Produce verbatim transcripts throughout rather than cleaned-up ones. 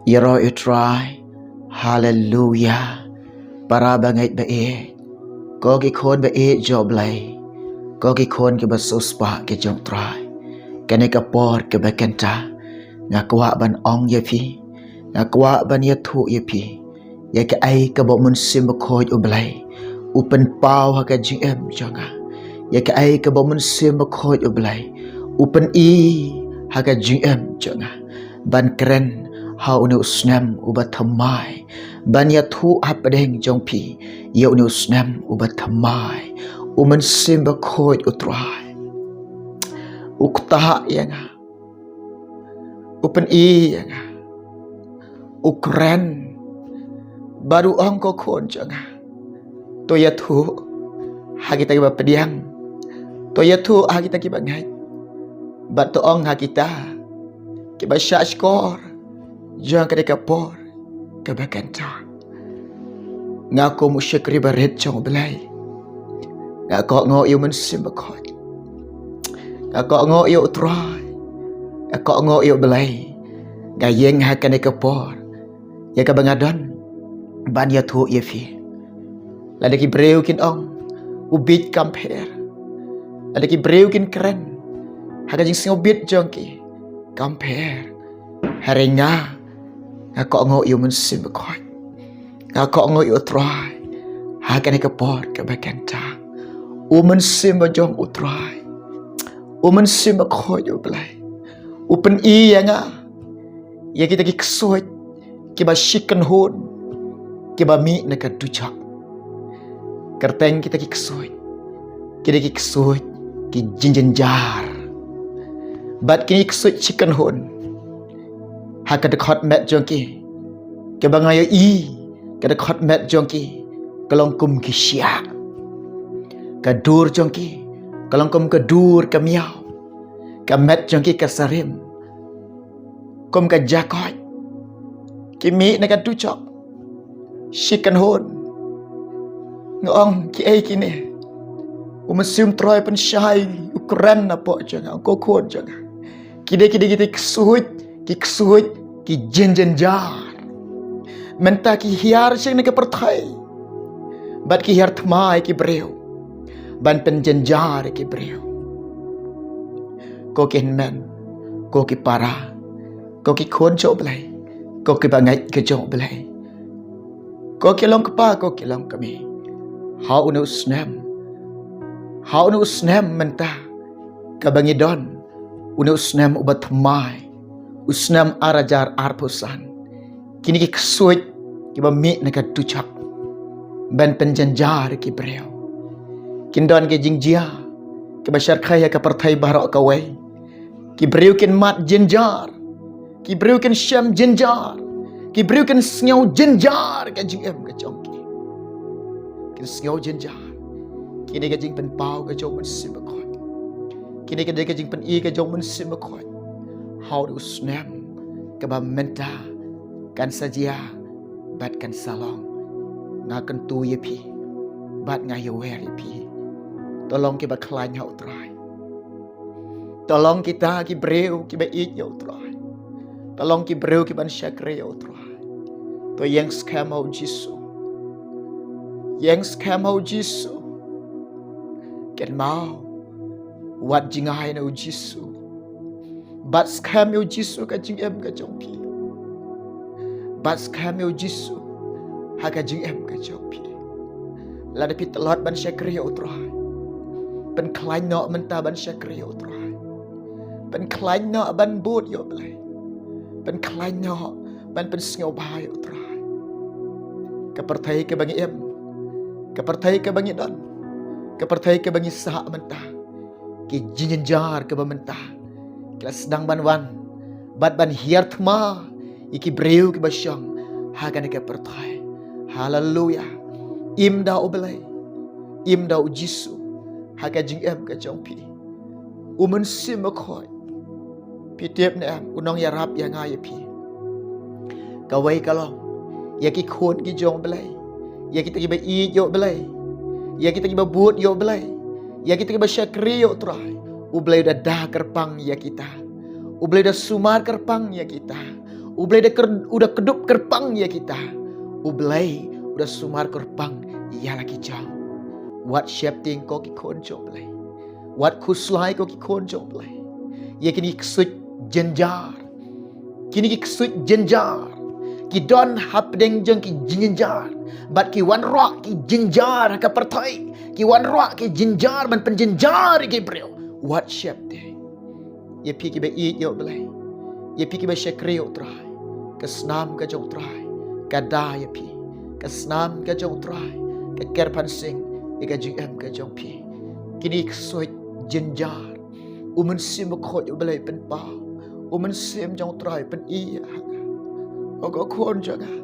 Ïaroh ïa u Trai. Haleluya. Para bangeit ba ïeit, ko ki khun ba ïeit jong u Blei, ko ki khun kiba siewspah ki jong u Trai, kane ka por kaba kynta nga kwah ban ong ïa phi, nga kwah ban ïathuh ïa phi ïa kaei kaba u Mynsiem Bakhuid u Blei u pynpaw ha ka jingim jong nga, ïa kaei kaba u Mynsiem Bakhuid u Blei u pyni ha ka jingim jong nga, ban kren ha une u snem uba thymmai, ban ïathuh hapdeng jong phi ïa une u snem uba thymmai. U Mynsiem Bakhuid u Trai u ktah ïa nga, u pyni ïa nga, u kren bad u ong, ko khun jong nga, to ïathuh ha kita kiba pdiang, to ïathuh ha kita kiba ngeit, bad to ong ha kita kiba shahshkor jong kane ka por kaba kynta. Nga kum u shakri barit jong u Blei, nga kohnguh ïa u Mynsiem Bakhuid, nga kohnguh ïa u Trai, nga kohnguh ïa u Blei. Nga ïeng ha kane ka por ïa kaba nga don ban ïathuh ïa phi. Lada ki briew kin ong, u bieit kam pher. Lada ki briew kin kren ha ka jingsngewbit jong ki, kam pher. Hynrei nga, nga kohnguh ïa u Mynsiem Bakhuid, nga kohnguh ïa u Trai ha kane ka por kaba kynta. U Mynsiem ba jong u Trai, u Mynsiem Bakhuid u Blei u pyni ïa nga ïa kita ki ksuid kiba shi kynhun, kiba mih na ka dujok. Kyrteng kita ki ksuid, kita ki ksuid ki jingjynjar. Bad kine ki ksuid shi kynhun, ha ka dkhot met jong ki, kaba nga ïohi, ka dkhot met jong ki ka long kum ki shiah, ka dur jong ki ka long kum ka dur ka miaw, ka met jong ki ka sarim kum ka jakoit. Ki mih na ka dujok shi kynhun. Nga ong, kiei kine? U Mynsiem Trai pynshai, u kren napoh jong nga, u ong, ko khun jong nga, ki dei, ki dei kita ki ksuid, ki ksuid ki jingjynjar. Mynta ki hiar sha kane ka pyrthei bad ki hiar thma ïa ki briew ban pynjynjar ïa ki briew. Ko ki hynmen, ko ki para, ko ki khun jong u Blei, ko kiba ngeit ki jong u Blei, ko ki long kpa, ko ki long kmie, ha une u snem, ha une u snem mynta kaba ngi don, une u snem uba thymmai, u snem ar hajar arphew san, kine ki ksuid kiba mih na ka dujok ban pynjynjar ïa ki briew kin don ki jingjia kiba shyrkhei ha ka pyrthei baroh kawei. Ki briew kin mad jynjar, ki briew kin shem jynjar, ki briew kin sngew jynjar ka jingim ka jong ki. Kin sngew jynjar. Kine ka jingpynpaw ka jong u Mynsiem Bakhuid. Kine ka dei ka jingpyni ka jong u Mynsiem Bakhuid. Ha une u snem kaba mynta kan sa jia bad kan sa long, nga kyntu ïa phi bad nga ïawer ïa phi. To long kiba khlaiñ ha u Trai. To long kita ki briew kiba ïeit ïa u Trai. To long ki briew kiban shakri ïa u Trai. To ïeng skhem ha u Jisu. Ïeng skhem ha u Jisu. Kynmaw, wat jngai na u Jisu. Bat skhem ïa u Jisu ka jingim ka jong phi. Bat skhem ïa u Jisu ha ka jingim ka jong phi. Lada phi tlot ban shakri ïa u Trai, pynkhlaiñ noh mynta ban shakri ïa u Trai. Pynkhlaiñ noh ban bud ïa u Blei. Pynkhlaiñ noh ban pynsngewbha ïa u Trai. Ka pyrthei kaba ngi im, ka pyrthei kaba ngi don, ka pyrthei kaba ngi sah mynta, ki jingjynjar kaba mynta ki la sdang ban wan bad ban hiar thma ïa ki briew kiba shong ha kane ka pyrthei. Haleluya. Im da u Blei, im da u Jisu ha ka jingim ka jong phi. U Mynsiem Bakhuid, phi tip ne em, u nongïarap ïa nga ïa phi. Kawei ka long ïa ki khun ki jong u Blei, ïa kita kiba ïeit ïa u Blei, ïa kita kiba bud ïa u Blei, ïa kita kiba shakri ïa u Trai. U Blei u da da kyrpang ïa kita. U Blei u da sumar kyrpang ïa kita. U Blei da kyrdup kyrpang ïa kita. U Blei u da sumar kyrpang ïa la ki jong. Wat sheptieng ko ki khun jong U Blei. Wat khuslai ko ki khun jong U Blei. Ïa kine ki ksuid jynjar. Kine ki ksuid jynjar ki don hapdeng jong ki jynjar. Bad ki wanrah ki jynjar ha ka pyrthei. Ki wanrah ki jynjar ban pynjynjar ïa ki briew. Wat sheptieng. Ïa phi kiba ïeit ïa U Blei. Ïa phi kiba shakri ïa U Trai. Ka snam ka jong U Trai ka da ïa phi. Ka snam ka jong U Trai ka ker pansing ïa ka jingim ka jong phi. Kine ki ksuid jynjar. U Mynsiem Bakhuid U Blei pynpaw. U Mynsiem jong U Trai pyni ïa nga. O ko khun jong nga.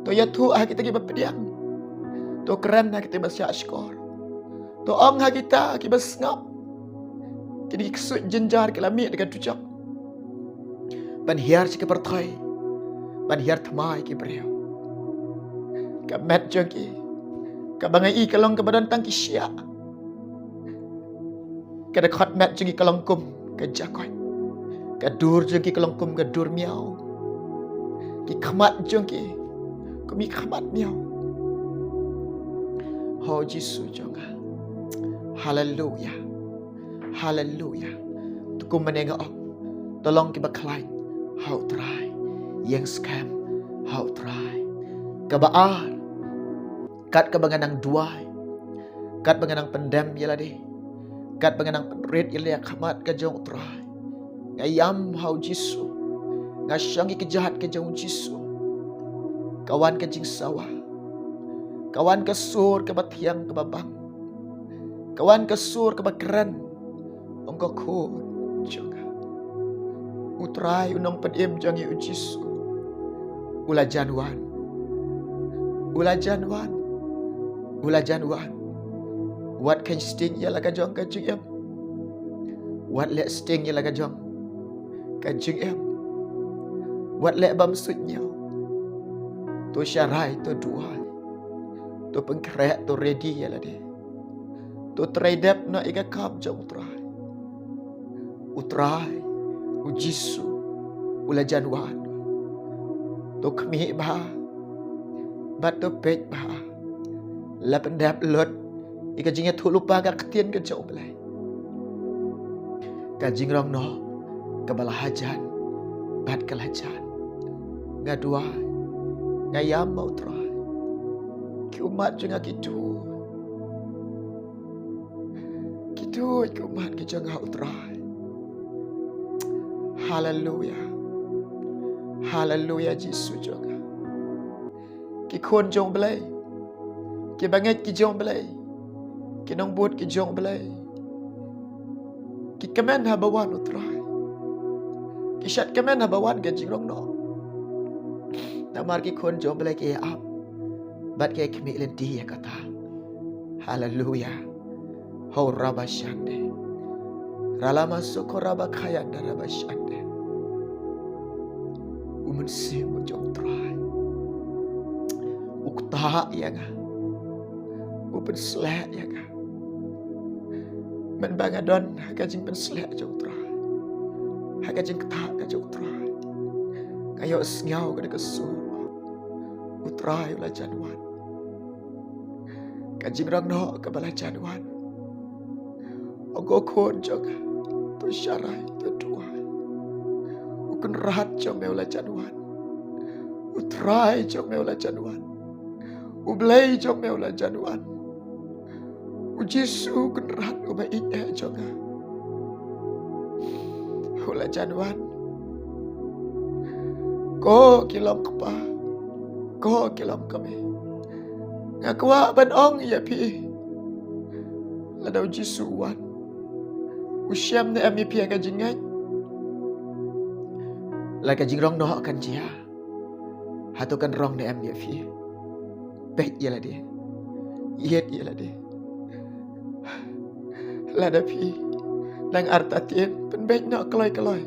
To ïathuh ha kita kiba pdiang. To kren ha kita kiba shah shkor. To ong ha kita kiba sngap. Kine ki ksuid jynjar ki la mih da ka dujok ban hiar sha ka pyrthei, ban hiar thma ïa ki briew. Ka met jong ki kaba nga i ka long kaba don tang ki shiah. Ka dkhot met jong ki ka long kum ka jakoit. Ka dur jong ki ka long kum ka dur miaw. Ki khmat jong ki kum ki khmat miaw. Ho Jisu jong nga. Haleluya. Haleluya. To kumne nga ong, to long kiba khlaiñ ha U Trai. Ïeng skhem ha U Trai. Kaba ar, kat kaba nga nang duwai, kat ba nga nang pyndem ïa lade, kat ba nga nang pynrit ïa lade ha khmat ka jong U Trai. Nga ïam ha U Jisu. Nga shong ïa ka jingïeit ka jong U Jisu. Ka wan ka jingsawa. Ka wan ka sur kaba thiang kaba bang. Ka wan ka sur kaba kren. Ong ko khun jong nga. U Trai u nongpynim jong ngi U Jisu u la jan wan. U la jan wan. U la jan wan. Wat kheiñ sting ïa la ka jong ka jingim. Wat leh sting ïa la ka jong ka jingim. Wat leh bam suidñiew. To sharai, to duwai. To pynkhreh, to ready ïa lade. To trei dep noh ïa ka kam jong U Trai. U Trai, U Jisu u la jan wan. To khmih bha bad to peit bha. La pyndep lut ïa ka jingïathuhlypa ka ktien ka jong U Blei. Ka jingrong noh kaba la hajan bad ka la jan. Nga duwai, nga ïam ma U Trai. Ki ummat jong nga ki duh. Ki duh ki ummat ki jong nga U Trai. Haleluya. Haleluya Jisu jong nga. Ki khun jong U Blei. Ki bangeit ki jong U Blei. Ki nongbud ki jong U Blei. Ki kmen haba wan U Trai. Ki shad kmen haba wan ka jingrong noh. Namar ki khun jong U Blei ki ïa ap bad ki ïa khmih lynti ïa kata. Haleluya. Ho raba shande. Ralama soko raba khayanda raba shande. U Mynsiem jong U Trai u ktah ïa nga. U pynsleh ïa nga. Mynba nga don ha ka jingpynsleh jong U Trai, ha ka jingktah ka jong U Trai, nga ïohsngew ka da ka sur U Trai u la jan wan. Ka jingrong noh kaba la jan wan. O ko khun jong nga, to sharai, to duwai. U Kynrad jong me u la jan wan. U Trai jong me u la jan wan. U Blei jong me u la jan wan. U Jisu Kynrad uba ïeit eh jong nga u la jan wan. Ko ki long kpa, ko ki long kmie. Nga kwah ban ong ïa phi, lada U Jisu u wan, u shem ne em ïa phi ha ka jingngeit? La ka jingrong noh kan jia. Hato kan rong ne em ïa phi? Peit ïa lade. Ïeit ïa lade. Lada phi dang artatien, pynbeit noh kloi kloi.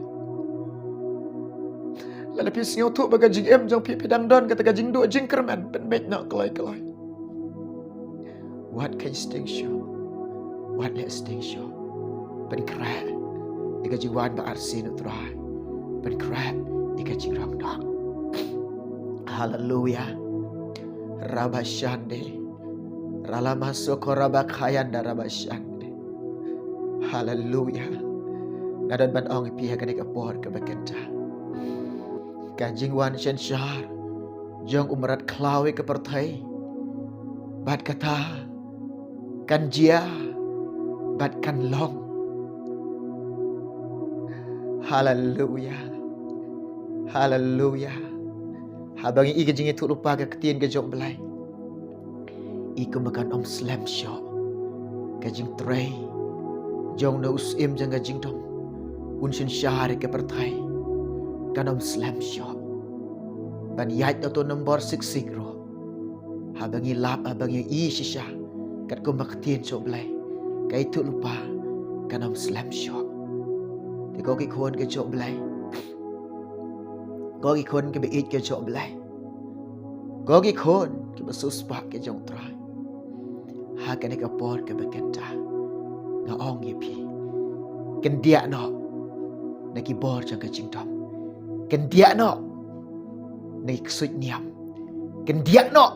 Lada phi sngewthuh ba ka jingim jong phi, phi dang don kata ka jingduh jingkyrmen, pynbeit noh kloi kloi. Wat kheiñ sting shuh. Wat leh sting shuh. Pynkhreh ïa ka jingwan ba arsien U Trai. Pynkhreh ïa ka jingrong noh. Haleluya. Rabashande. Ralamasoko rabakayanda rabashande. Haleluya. Nga don ban ong ïa phi ha kane ka por kaba kynta, ka jingwan synshar jong u mrad khlaw ïa ka pyrthei bad kata kan jia bad kan long. Haleluya. Haleluya. Haba ngi ïohi ka jingïathuhlypa ka ktien ka jong U Blei, i kumba kan ym slem shuh. Ka jingtrei jong u Syiem jong ka jingdum un synshar ïa ka pyrthei kan ym slem shuh. Ban ïaid na uto u nombor siksik ruh, haba ngi lap, haba ngi ïohi shisha katkum ka ktien jong U Blei, ka ïathuhlypa kan ym slem shuh. Te ko ki khun ka jong U Blei, ko ki khun kiba ïeit ka jong U Blei, ko ki khun kiba siewspah ka jong U Trai, ha kane ka por kaba kynta, nga ong ïa phi, kyndiah noh na ki bor jong ka jingdum. Kyndiah noh na ki ksuid niam. Kyndiah noh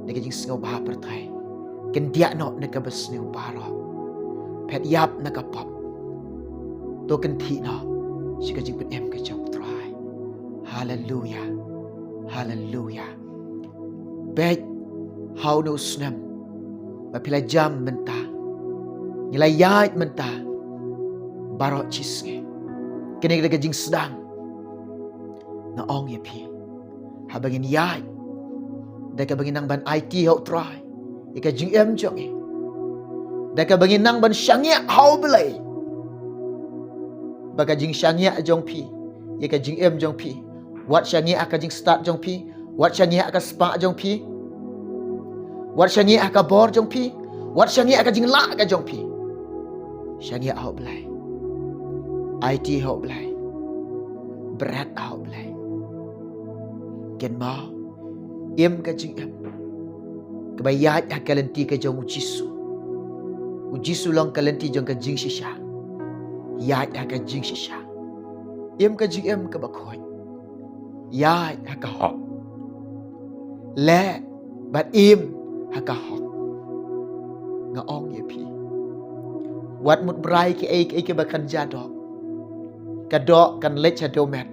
na ka jingsngewbha pyrthei. Kyndiah noh na kaba sniew baroh. Phet ïap na ka pop. To kynthih noh sha ka jingpynim ka jong U Trai. Haleluya. Haleluya. Bad ha une u snem ba phi la jam mynta, ngi la ïaid mynta baroh shi sngi. Kane ka dei ka jingsdang, nga ong ïa phi, haba ngin ïaid da kaba ngin nang ban aiti ha U Trai ïa ka jingim jong ngi, da kaba ngin nang ban shaniah ha U Blei, ba ka jingshaniah jong phi ïa ka jingim jong phi, wat shaniah ha ka jingstad jong phi, wat shaniah ha ka spah jong phi, wat shaniah ha ka bor jong phi, wat shaniah ha ka jinglah ka jong phi. Shaniah ha U Blei. Aiti ha U Blei. Bret ha U Blei. Kynmaw, im ka jingim kaba ïaid ha ka lynti ka jong U Jisu. U Jisu long ka lynti jong ka jingshisha. Ïaid ha ka jingshisha. Im ka jingim kaba khuid. Ïaid ha ka hok. Leh bad im ha ka hok. Nga ong ïa phi, wat mut brai kiei kiei kiba kan jia doh. Ka doh kan leit sha dewmet.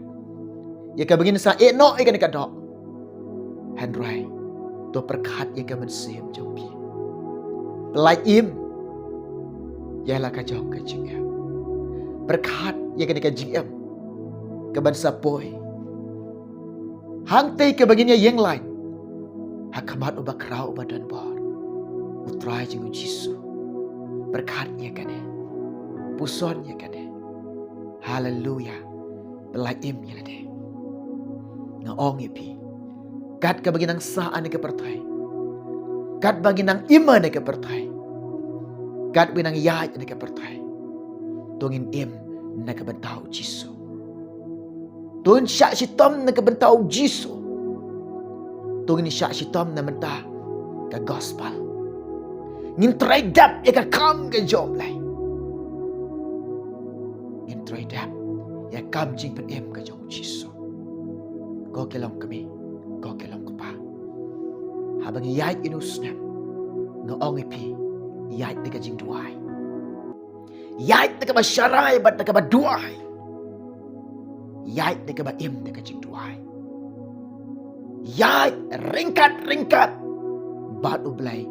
Ïa kaba ngin sa ïeh noh ïa kane ka doh. Hynrei to pyrkhat ïa ka mynsiem jong phi. Pyllait im ïa la ka jong ka jingim. Pyrkhat ïa kane ka jingim kaban sa poi. Hangtei kaba ngin ïa ïeng lait ha khmat uba khraw uba don bor, U Trai jong ngi U Jisu. Pyrkhat ïa kane. Puson ïa kane. Haleluya. Pyllait im ïa lade. Nga ong ïa phi, kat kaba ngin nang sah ha kane ka pyrthei, kat ba ngin nang im ha kane ka pyrthei, kat ba ngin nang ïaid ha kane ka pyrthei, to ngin im na ka bynta U Jisu. To ngin shah shitom na ka bynta U Jisu. To ngin shah shitom na bynta ka gospel. Ngin trei dep ïa ka kam ka jong U Blei. Ngin trei dep ïa ka kam jingpynim ka jong U Jisu. Ko ki long kmie, ko ki long kpa, haba ngi ïaid ïa une u snem, nga ong ïa phi, ïaid da ka jingduwai. Ïaid da kaba sharai bad da kaba duwai. Ïaid da kaba im da ka jingduwai. Ïaid ryngkat ryngkat bad U Blei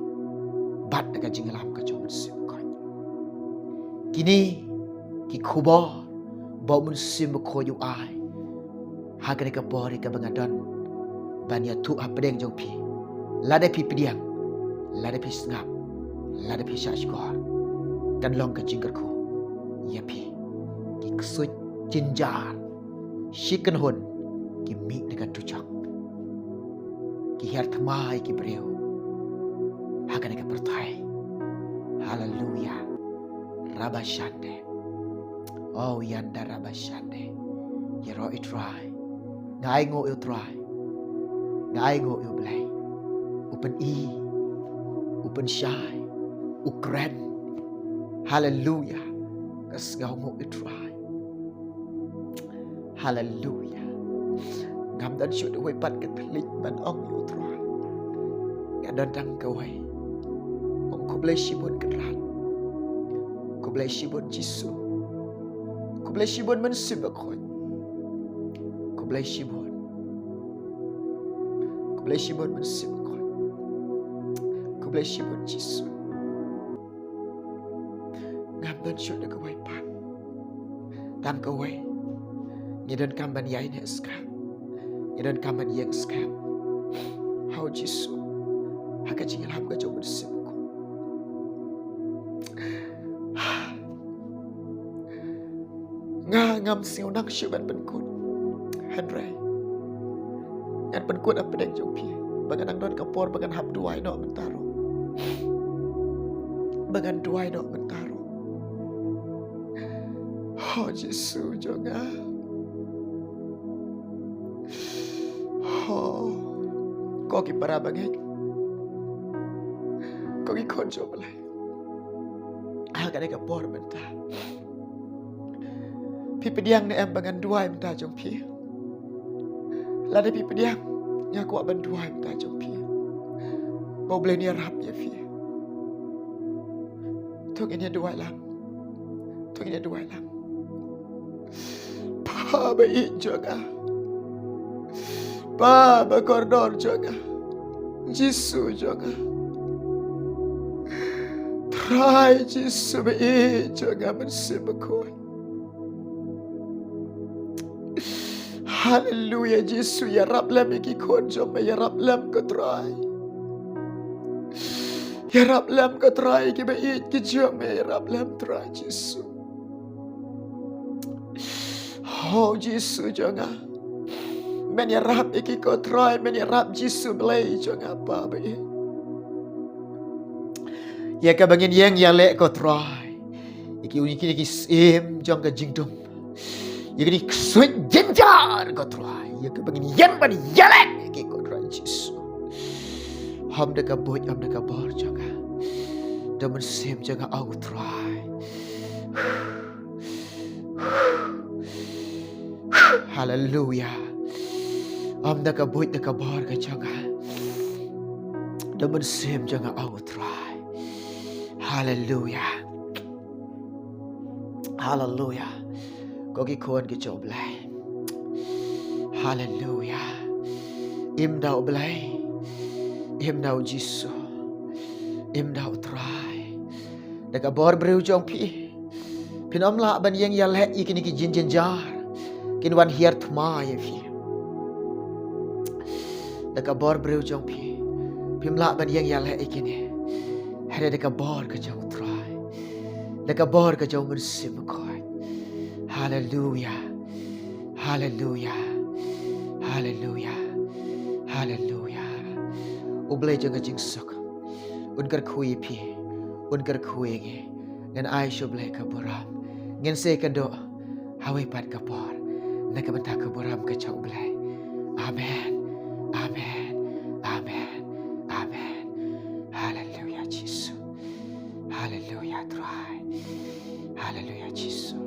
bad da ka jingïalam ka jong U Mynsiem Bakhuid. Kine ki khubor ba U Mynsiem Bakhuid u ai ha kane ka por ïa kaba nga don ban ïathuh hapdeng jong phi. Lada phi pdiang, lada phi sngap, lada phi shahshkor, kan long ka jingkyrkhu ïa phi. Ki ksuid jynjar shi kynhun ki mih na ka dujok. Ki hiar thma ïa ki briew ha kane ka pyrthei. Haleluya. Rabashande. O Yanda Rabashande. Ïaroh ïa U Trai. Nga ainguh ïa U Trai. Nga ainguh ïa U Blei. U pyni, u pynshai, u kren. Haleluya. Nga sngewnguh ïa U Trai. Haleluya. Ngam don shuh da kawei pat ka thylliej ban ong ïa u Trai. Nga don tang kawei. Ong khublei shibun Kynrad. Khublei shibun Jisu. Khublei shibun Mynsiem Bakhuid. Khublei shibun. Khublei shibun Mynsiem Bakhuid. Khublei shibun Jisu. Ngam don shuh da kawei pat. Tang kawei. Ngi donkam ban ïai neh skhem. Ngi donkam ban ïeng skhem ha u Jisu. Ha ka jingïalam ka jong u Mynsiem Bakhuid. Nga ngam sngew nang shuh ban pynkut. Hynrei ngan pynkut hapdeng jong phi ba ngan nang don ka por ba ngan hap duwai noh mynta ruh. Ba ngan duwai noh mynta ruh. Ho Jisu jong nga. Ho. Ko ki para bangeit. Ko ki khun jong U Blei. Ha kane ka por mynta. Phi pdiang ne em ba ngan duwai mynta jong phi? Lada phi pdiang, nga kwah ban duwai mynta jong phi. Ba U Blei un ïarap ïa phi. To ngin ïa duwai lang. To ngin ïa duwai lang. Pa ba ïeit jong nga. Pa ba kordor jong nga. Jisu jong nga. Trai Jisu ba ïeit jong nga, Mynsiem Bakhuid. Haleluya, Jisu, ïarap lem ïa ki khun jong me, ïarap lem ko Trai. Ïarap lem ko Trai, ki ba ïeit ki jong me, ïarap lem Trai Jisu. Ho Jisu jong nga. Men ïarap ïa ki ko Trai, men ïarap Jisu Blei jong nga, Pa ba ïeit. Ïa kaba ngin ïeng ïaleh ko Trai. Ïa ki, ïa ki, ïa ki syiem jong ka jingdum. Ïa ki ksuid jynjar ko Trai. Ïa kaba ngin ïeng ban ïaleh ïa ki ko Trai Jisu. Ym da ka buit, ym da ka bor jong nga. Da u Mynsiem jong nga, O Trai. Haleluya. Ym da ka buit da ka bor ka jong nga. Da u Mynsiem jong nga, O Trai. Haleluya. Haleluya. Ko ki khun ki jong U Blei. Haleluya. Im da U Blei. Im da u Jisu. Im da U Trai. Da ka bor briew jong phi. Phin ym lah ban ïeng ïaleh ïa kine ki jynjar. Kin wan hiar thma ïa phi. Da ka bor briew jong phi. Phim lah ban ïeng ïaleh ïa kine. Hynrei da ka bor ka jong U Trai. Da ka bor ka jong u Mynsiem Bakhuid. Haleluya. Haleluya. Haleluya. Haleluya. U Blei jong ka jingsuk un kyrkhu ïa phi. Un kyrkhu ïa ngi. Ngan ai sha U Blei ka burom. Ngin sa ïakynduh ha kawei pat ka por na ka bynta ka burom ka jong U Blei. Amen. Amen. Amen. Amen. Haleluya Jisu. Haleluya Trai. Haleluya Jisu.